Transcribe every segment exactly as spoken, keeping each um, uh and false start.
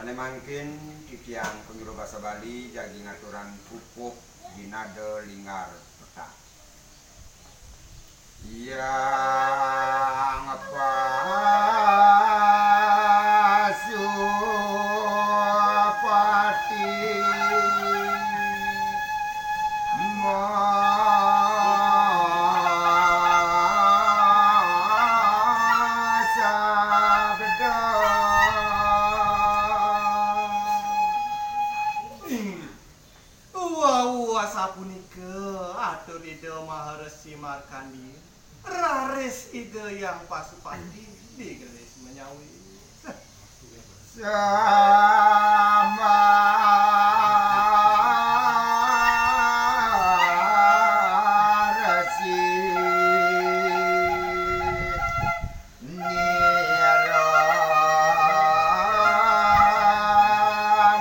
Mangkin titiang panyuluh basa Bali jagi ngaturang pupuh ginada linggar petah. Yang Pasupati masabda. Inggih. Wau asapunika atur Ida Maharesi Markandia. Raris Ida Hyang Pasupati digelis menyawis. Sama Resi. Nira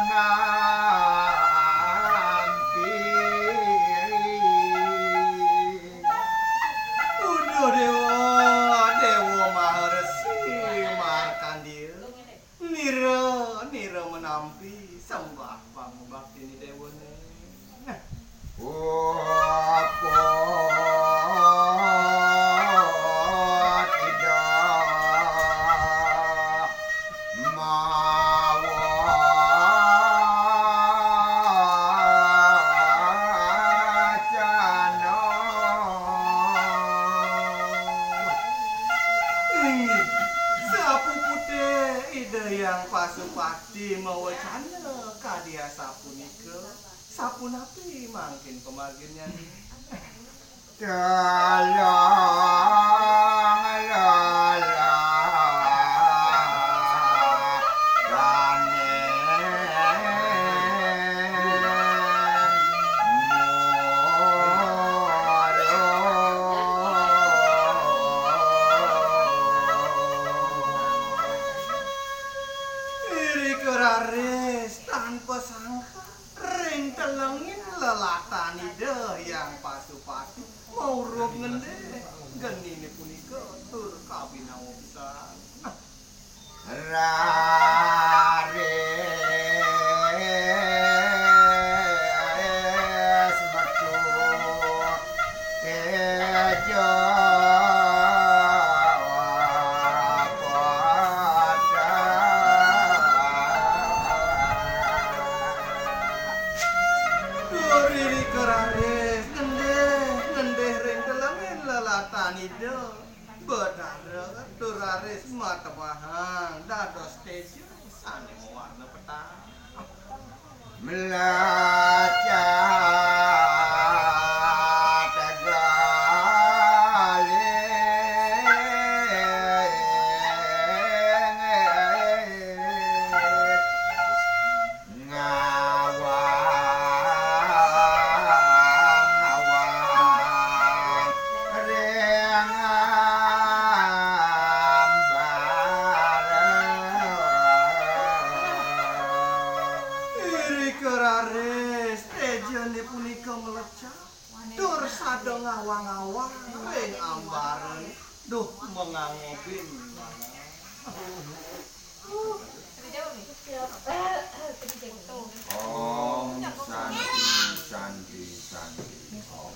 nampi. Uduh Dewa, Dewa Maharesi Markandia. Nira, nira menampi sembah pangubaktin Dewane. Uput Ida mawacana. Inggih, sapuputé Ida Hyang Pasupati mawacana kadi asapunika. Sapunapi mangkin pamarginnyané? Tolong lelah kane muru. Irika raris tanpa sangka. Ring telenging lelatan Ida Hyang Pasupati maurup ngendih genine punika tur kabinawa pisan. Raris metu teja Duriri keraris ngendih, ngendih ring telengin lelatan Ida. Betara tur raris matemahang dados teja sane mawarna petang. Mlacat galih ngawang-ngawang ring ambar. Irika raris tejane punika mlecak tur sada ngawang-ngawang ring ambare. Duh, mengangobin. Om Santi, Santi, Santi, Om.